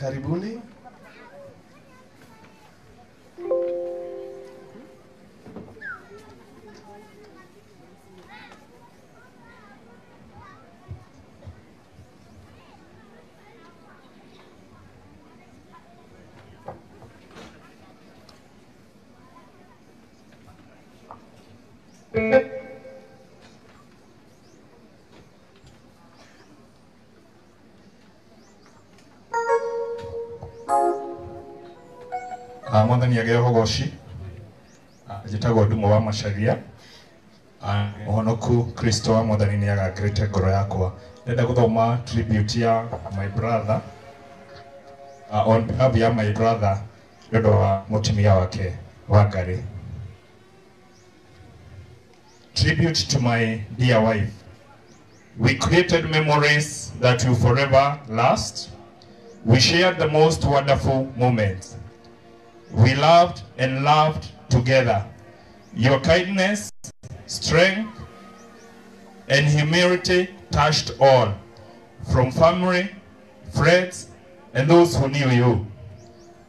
Karibuni. Mwathani ageo hogoci njĩtagwo Ndumo wa Macharia. Mũhonoku Kristo wa Mwathani nĩ agangĩrĩte ngoro yakwa. Ndĩrenda gũthoma tribute ya my brother, on behalf ya my brother nĩ ũndũ wa mũtumia wake Wangari. Tribute to my dear wife. We created memories that will forever last. We shared the most wonderful moments. We loved and loved together. Your kindness, strength, and humility touched all, from family, friends, and those who knew you.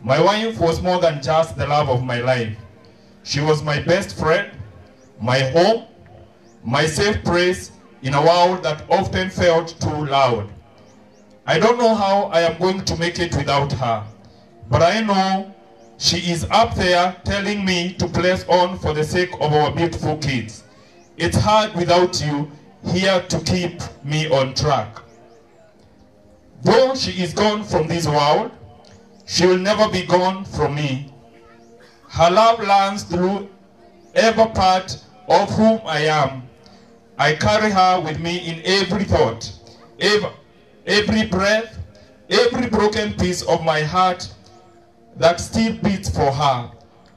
My wife was more than just the love of my life. She was my best friend, my home, my safe place in a world that often felt too loud. I don't know how I am going to make it without her, but I know she is up there telling me to press on for the sake of our beautiful kids. It's hard without you here to keep me on track. Though she is gone from this world, she will never be gone from me. Her love runs through every part of whom I am. I carry her with me in every thought, every breath, every broken piece of my heart that still beats for her.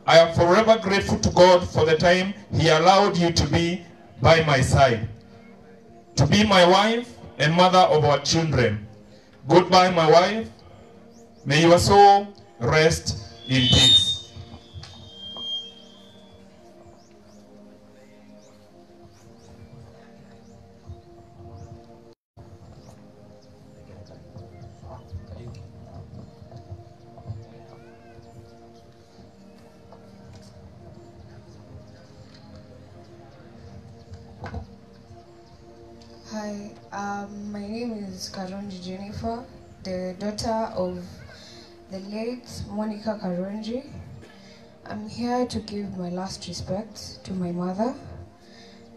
I am forever grateful to God for the time He allowed you to be by my side, to be my wife and mother of our children. Goodbye, my wife. May your soul rest in peace. Hi, my name is Karungi Jennifer, the daughter of the late Monica Karungi. I'm here to give my last respects to my mother.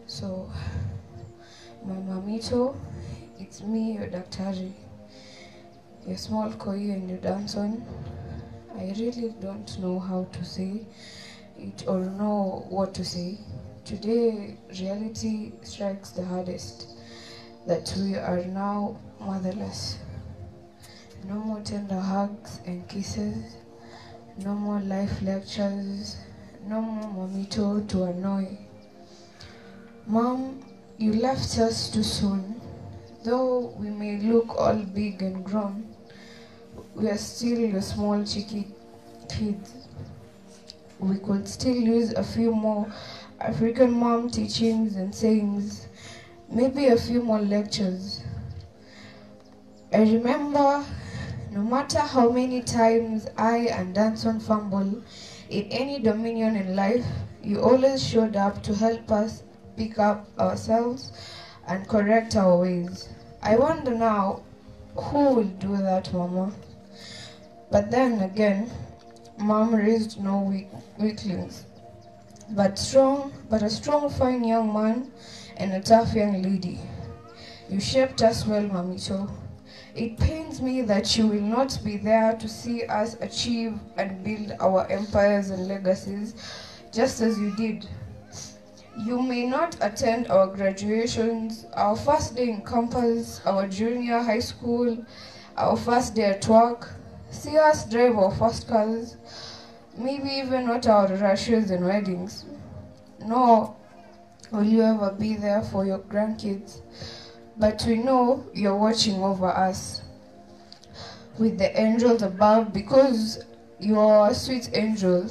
So, my mamito, it's me, your daktari, your small koi and your danson. I really don't know how to say it or know what to say. Today, reality strikes the hardest, that we are now motherless. No more tender hugs and kisses, no more life lectures, no more mamito to annoy. Mom, you left us too soon. Though we may look all big and grown, we are still your small cheeky kids. We could still use a few more African mom teachings and sayings, maybe a few more lectures. I remember, no matter how many times I and Danson fumble in any dominion in life, you always showed up to help us pick up ourselves and correct our ways. I wonder now, who will do that, Mama? But then again, Mom raised no weaklings, but a strong, fine young man and a tough young lady. You shaped us well, Mamito. It pains me that you will not be there to see us achieve and build our empires and legacies, just as you did. You may not attend our graduations, our first day in campus, our junior high school, our first day at work, see us drive our first cars, maybe even not our rushes and weddings. Nor will you ever be there for your grandkids, but we know you're watching over us with the angels above, because you are a sweet angel,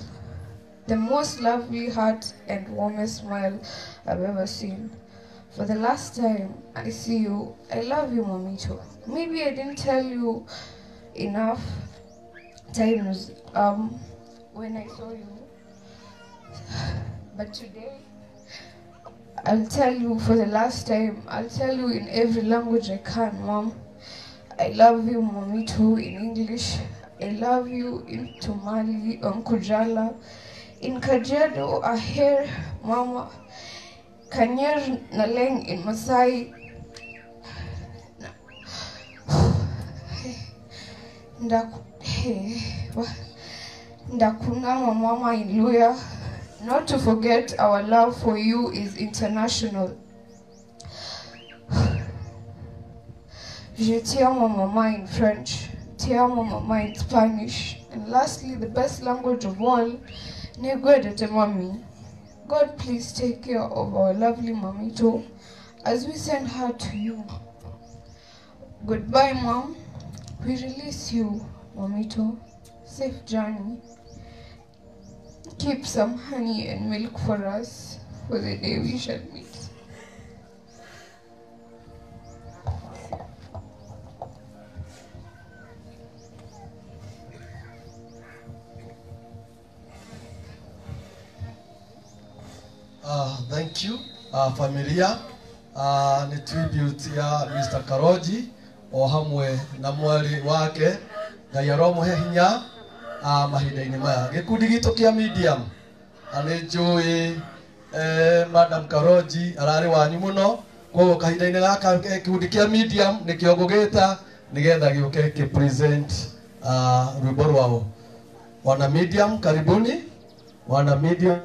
the most lovely heart and warmest smile I've ever seen. For the last time I see you, I love you, Mamito. Maybe I didn't tell you enough times when I saw you. But today, I'll tell you for the last time. I'll tell you in every language I can, Mom. I love you, Mommy, too, in English. I love you in Somali, Kujala, in Kajiado, Aher, Mama, Kanyer, Naleng, in Masai. Ndakunama, Mama, in Luya. Not to forget, our love for you is international. Je t'aime, Mama, in French. Te amo, Mama, in Spanish. And lastly, the best language of all, Negwedete, Mommy. God, please take care of our lovely Mamito as we send her to you. Goodbye, Mom. We release you, Mamito. Safe journey. Keep some honey and milk for us for the day we shall meet. Thank you, familia. Ni tribute ya Mr. Karoji o hamwe na mwari wake Ngai aromuhe hinya mahinda-inĩ maya. Gĩkundi gitũ kĩa medium nĩ njũĩ Madam Karoji ararĩ wanyu mũno, koguo kahinda-inĩ gaka gĩkundi kĩa medium nĩkĩo ngũgĩta nĩgetha gĩũke kĩ present rwĩmbo rwao. Wana medium karibuni, wana medium,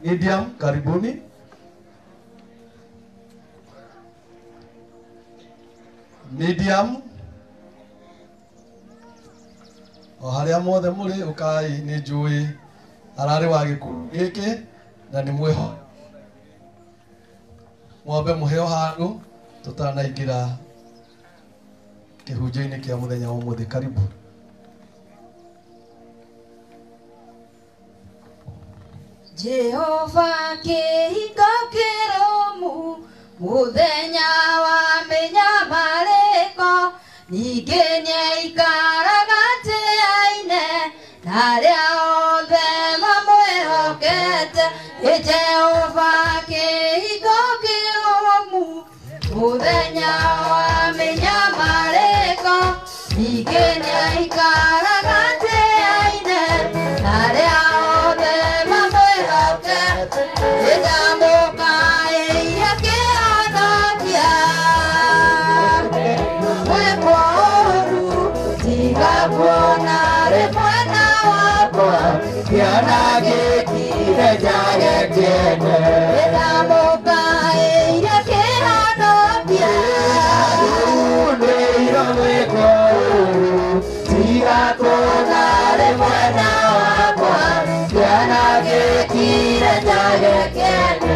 medium karibuni. Medium o haria mothe muri ukai ni njui arari wa gikundi giki na ni mwiho mwambe muheo handu tutanaingira kihunjio-inĩ kĩa muthenya wa ũmũthĩ. Karibu. Jehova kĩhingo kĩrũmu mũthenya wa mĩnyamarĩko, ningĩ nĩaikaraga tĩaine na arĩa othe mamwĩhokete. Ĩ Jehova kĩhingo kĩrũmu mũthenya wa mĩnyamarĩko, ningĩ nĩaikaraga tĩaine na arĩa othe mamwĩhokete. Ĩ ndamũkaĩire kĩhonokia mwĩkwo ũũru, tiga kuona rĩ mwena wakwa, kĩona gĩkire njage kĩene. Ĩ ndamũkaĩire kĩhonokia Nĩirwo mwĩkwo ũũru, tiga kuona rĩ mwena wakwa, kĩona gĩkire njage kĩene.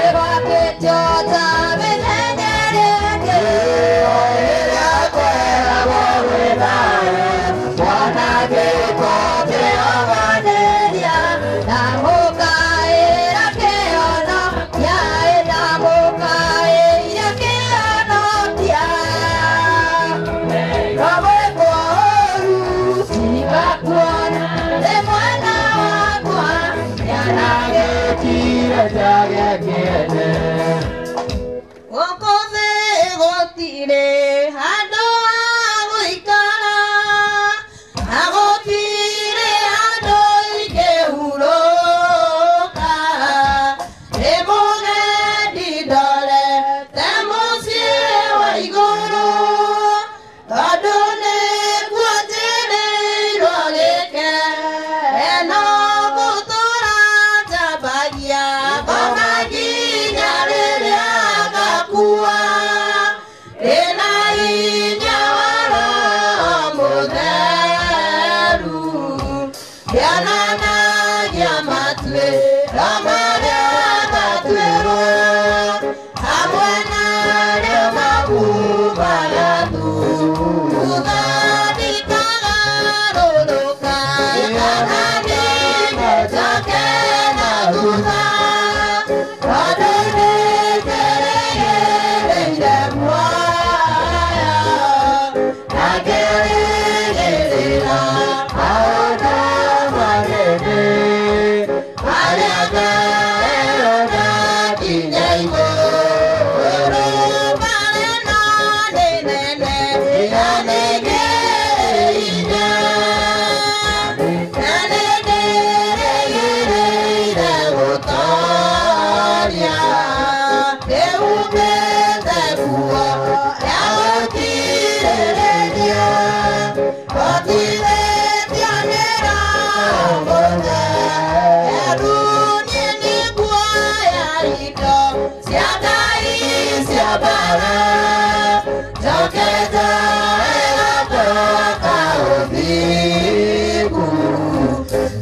Ĩgwakĩtio ta mĩthenya ĩrĩa ĩngĩ, O rĩrĩa kweragwo gwĩ thayũ, mwanangĩko kĩoganĩria, ndamũkaĩra kĩhonokia, ĩ ndamũkaĩire kĩhonokia. No mũthingu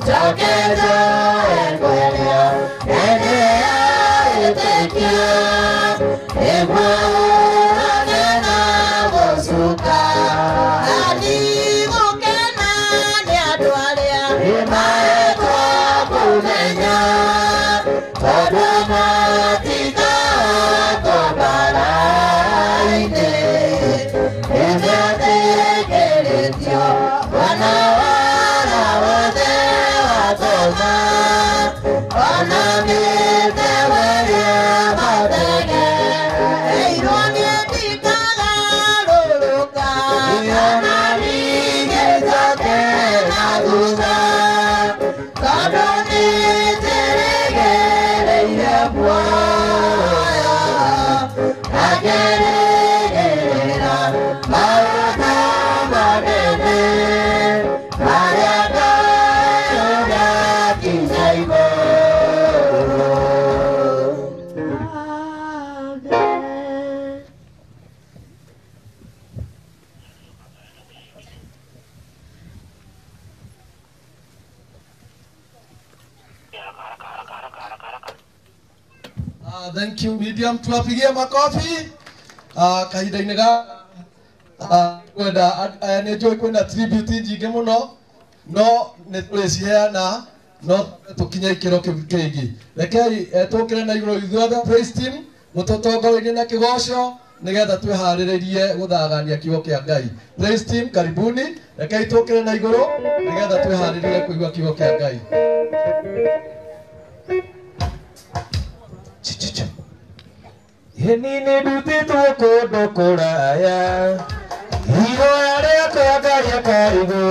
njoke njoe ngweria ene etĩkia nĩguo ũrane na gũcuka Adigũkena nĩ andũ arĩa nĩmaetwo kũmenya tondũ matigatwo mbara-inĩ nĩmetĩkĩrĩtio mwana wara wothe watoma ona mĩtewerie mathenge eirwo nĩ ndikagarũrũka ona ningĩ njoke na thutha tondũ nĩnjĩrĩgĩrĩire muoyo na ngĩrĩgĩrĩra maũndũ manene marĩa Ngai ũgakinya igũrũ. Amen. Thank you medium, tuwapigie makofi. Kahinda-inĩ ga kwenda nĩ njũĩ kwĩna tribute nyingĩ mũno no nĩ tũrĩciheana no tũkinye ikĩro kĩu kĩngĩ. Rekei tũkĩre na igũrũ ithuothe praise team mũtũtongorerie na kĩgoco nĩgetha twĩharĩrĩrie gũthagania kiugo kĩa Ngai. Praise team karibuni, rekei tũkĩre na igũrũ nĩgetha twĩharĩrie kũigua kiugo kĩa Ngai. Heni nĩ ndutĩtwo kũndũ kũraya ihoya rĩakwa ngaria karigũ.